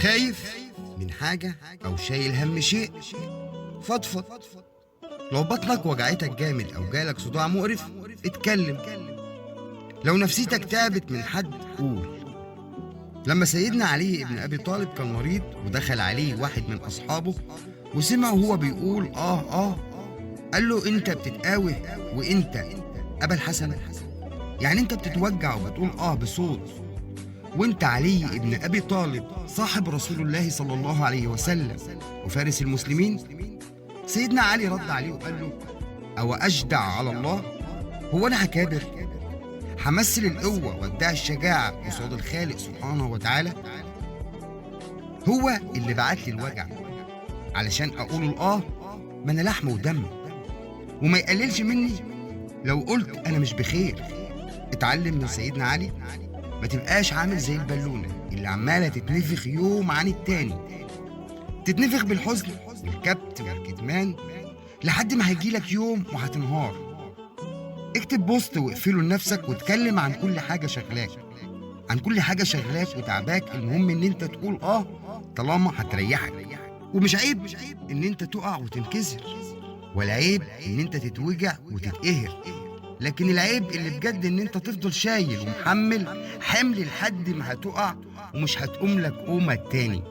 خايف من حاجة أو شايل هم شيء، فضفض. لو بطنك وجعتك جامد أو جالك صداع مقرف اتكلم. لو نفسيتك تعبت من حد قول. لما سيدنا علي ابن أبي طالب كان مريض ودخل عليه واحد من أصحابه وسمعه وهو بيقول آه آه، قال له أنت بتتقاوه وأنت أبا الحسن؟ يعني أنت بتتوجع وبتقول آه بصوت وأنت علي ابن أبي طالب صاحب رسول الله صلى الله عليه وسلم وفارس المسلمين؟ سيدنا علي رد عليه وقال له أو أجدع على الله؟ هو أنا هكابر؟ همثل القوة وادعي الشجاعة قصاد الخالق سبحانه وتعالى؟ هو اللي بعت لي الوجع علشان أقول الآه؟ ما أنا لحم ودم، وما يقللش مني لو قلت أنا مش بخير. اتعلم من سيدنا علي، ما تبقاش عامل زي البالونة اللي عمالة تتنفخ يوم عن التاني، تتنفخ بالحزن والكبت والكتمان لحد ما هيجيلك يوم وهتنهار. اكتب بوست واقفله لنفسك واتكلم عن كل حاجة شغلاك، عن كل حاجة شغلاك وتعباك. المهم ان انت تقول اه طالما هتريحك. ومش عيب ان انت تقع وتنكسر، ولا عيب ان انت تتوجع وتتقهر، لكن العيب اللي بجد ان انت تفضل شايل ومحمل حمل لحد ما هتقع ومش هتقوم لك قومة تاني.